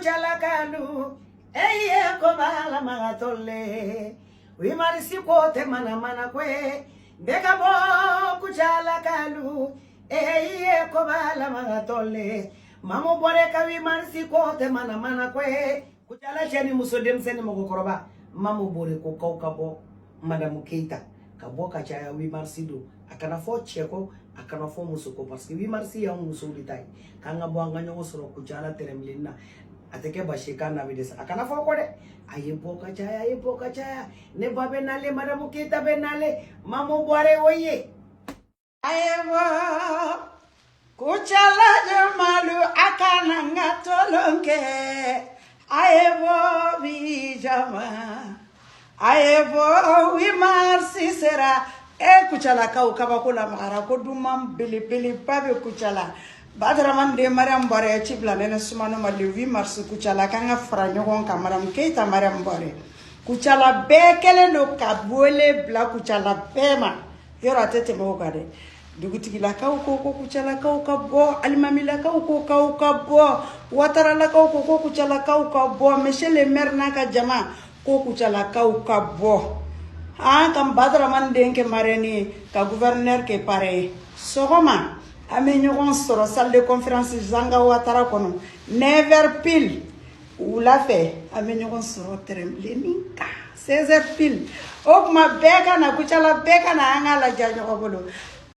Kucalakalu eye ko bala magatole 8 mars ko tɛ manamana ko ye bɛɛ ka bɔ Kucalakalu eye ko bala magatole Mamu Bɔrɛ ka 8 mars ko tɛ manamana ko ye Kucala cɛ ni muso, denmisɛn ni mɔgɔkɔrɔba, Mamu Bɔrɛ ko k'aw ka bɔ, Madamu Keyita ka bɔ ka caya. 8 mars don, a kana fɔ cɛ kɔ, a kana fɔ muso kɔ, parce que 8 mars y'anw musow de ta ye. K'an ka bɔ, an ka ɲɔgɔn sɔrɔ Kucala tɛrɛnbilenni na. A tɛ kɛ basi ye k'an n'a bɛ dɛsɛ, a kana fɔ kɔ dɛ. A ye bɔ ka caya, a ye bɔ ka caya. Ne ba bɛ nale, Madamu Keyita bɛ nale, Mamu Bɔrɛ o ye. A ye bɔ Kucala jamalu, a kana n ka tolon kɛ. A ye bɔ bi jama, a ye bɔ, 8 mars sera. E Kucalakaw, kabako la magara ko duman belebeleba bɛ Kucala. Badraman den Mariam Bɔrɛ ci bila nɛnɛ sumano ma le 8 mars Kucala, k'an ka fara ɲɔgɔn kan. Madame Keyita Mariam Bɔrɛ, Kucala bɛɛ kɛlen don ka wele bila Kucala bɛɛ ma. Yɔrɔ a tɛ tɛmɛ o kan dɛ. Dugutigilakaw ko ko Kucalakaw ka bɔ, alimamilakaw ko k'aw ka bɔ, Wataralakaw ko ko Kucalakaw ka bɔ, monsieur le maire n'a ka jama ko Kucalakaw ka bɔ. An ka Badraman den kɛ marraine ye, ka gouverneur kɛ parrain ye. Sɔgɔma an bɛ ɲɔgɔn sɔrɔ salle de conférence Zanga Watara kɔnɔ 9 heures pile. Wula fɛ an bɛ ɲɔgɔn sɔrɔ tɛrɛnbilennin kan 16 heures pile. O tuma bɛɛ ka na Kucala, bɛɛ ka na, an k'a lajɛ ɲɔgɔn bolo.